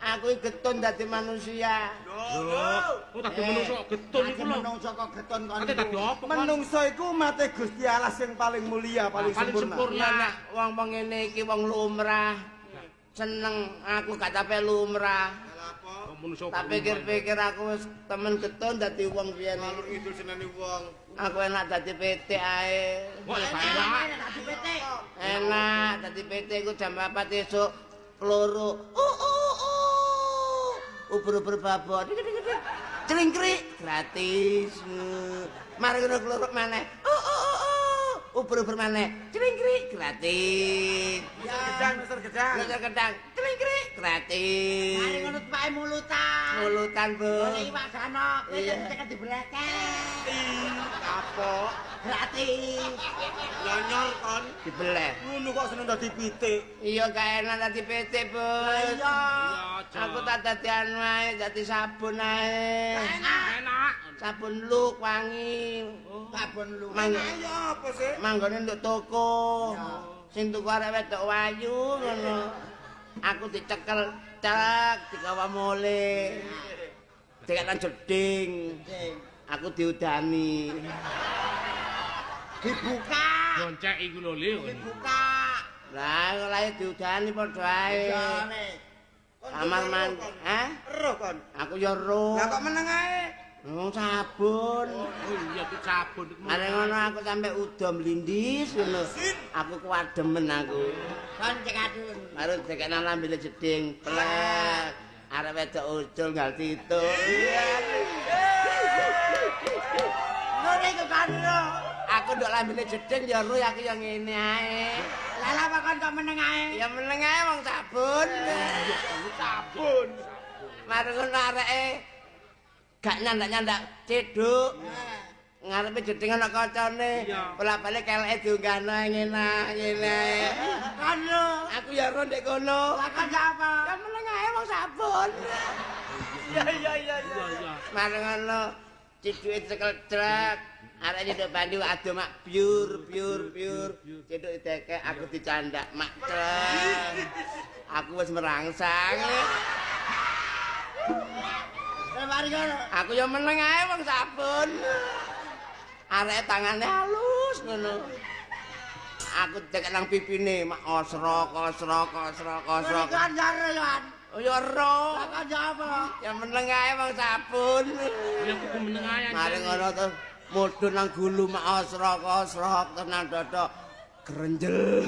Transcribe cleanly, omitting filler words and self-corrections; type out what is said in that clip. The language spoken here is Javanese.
Aku iki getun dadi manusia. Lho, kok dadi menungso kok getun iku lho. Menungso kok getun kon. Ate dadi apa kon? Menungso iku umate Gusti Allah sing paling mulia, paling sempurna. Lah wong-wong ngene iki wong lumrah. Seneng aku gak tape lumrah. Tak pikir-pikir aku wis temen getun dadi wong biyen. Ngalur ngidul seneni wong. Aku enak dadi PT ae. Kok ya gak enak. Dadi PT. Enak dadi PT iku jam 4 esuk kloro. Uber-uber babon. Clingkrik gratis. Mari ngono klorok maneh. Uber-uber maneh. Clingkrik gratis. Gedang, Mister Gedang. Mister Gedang. Clingkrik gratis. Mari ngono tepake mulutan. Mulutan, Bu. Ngene iwak gano, kowe tekan dibeleke. Kapok. Gratis. Nyonyor kon. Dibeleh. Ngono kok seneng dadi pitik. Iya, gak enak dadi pitik, Bu. Iya. Aku tak dadi anu ae, dadi sabun ae. Enak. Sabun luk wangi. Sabun luk. Ayo apa sih? Manggone nduk toko. Sing tuku arek wedok wayu ngono. Aku dicekel cek digawa mule. Dikek jeding. Aku diudani. Dibuka. Boncek iku lho, Le. Dibuka. Lah kok lae diudani padha ae. Kamar mandi, hah? Roh kon. Aku ya roh. Lah kok meneng ae? Wong sabun. Oh iya ku sabun iku. Arek ngono aku sampe udo mlindis ngono. Aku kuwademen aku. Kon cekadun. Baru dekek nang lambene jeding, plek. Arek wedok ucul nggal titu. Ngono iku kon. Aku nduk lambene jeding ya ro aku ya ngene ae. Lah lha apa kon kok meneng ae? Ya meneng ae wong sabun. Sabun. Mari ngono areke gak nyandak-nyandak cedhuk. Ngarepe jeding ana kacane. Bolak-balik keleke diunggahno ngene ngene. Kon lho. Aku ya ro ndek kono. Lah kon apa? Ya meneng ae wong sabun. Iya iya iya iya. Mari ngono ceduke cekel trek. Arek nyeduk banyu ado mak biur biur biur. Ceduk didekek aku dicandak mak trek. Aku wis merangsang. Aku ya meneng ae wong sabun. Arek tangane halus ngono. Aku didekek nang pipine mak osrok osrok osrok osrok. Kon Oh ya ro. Lah kon apa? Ya meneng ae wong sabun. Ya kudu meneng ae. Mari ngono terus mudhun nang gulu mak osrok osrok terus nang dada grenjel.